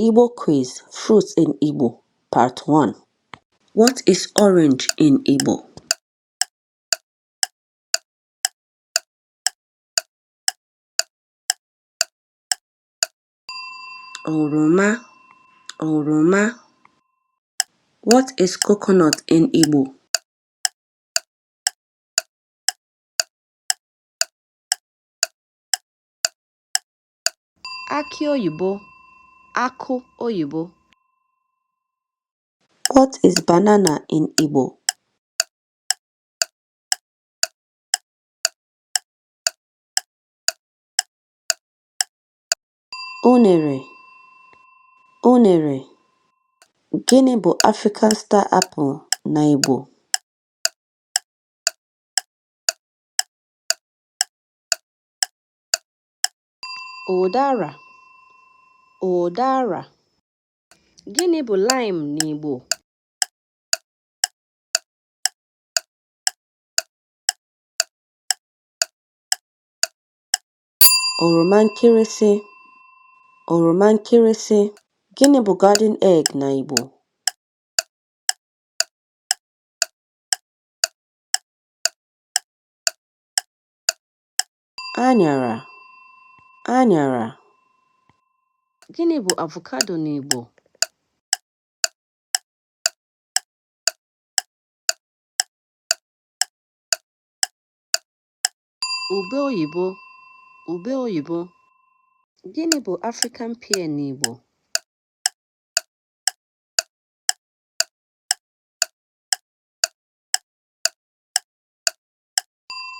Igbo quiz Fruits in Igbo Part 1. What is orange in Igbo? Oroma, oroma. What is coconut in Igbo? Akị oyibo, akụ oyibo. What is banana in Igbo? Unere, unere. Gịnị bụ African star apple na Igbo? Ụdara, ụdara. Gịnị bụ lime n'Igbo? Oroma nkịrịsị, oroma nkịrịsị. Gịnị bụ garden egg na Igbo? Aṅara, aṅara. Gịnị bụ avocado n'Igbo? Ube oyibo, ube oyibo. Gịnị bụ African pear n'Igbo?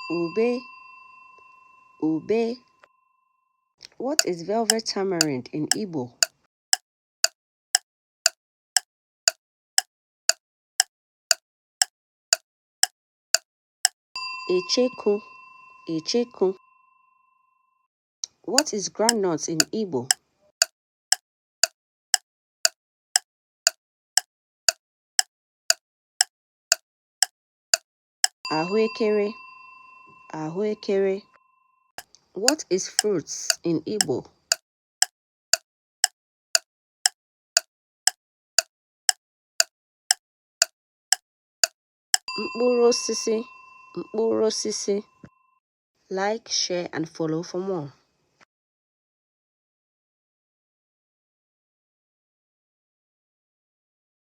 Ube, ube. What is velvet tamarind in Igbo? Icheku, icheku. What is groundnut in Igbo? Ahụekere, ahụekere. What is fruits in Igbo? Mkpụrụ osisi, mkpụrụ osisi. Like, share and follow for more.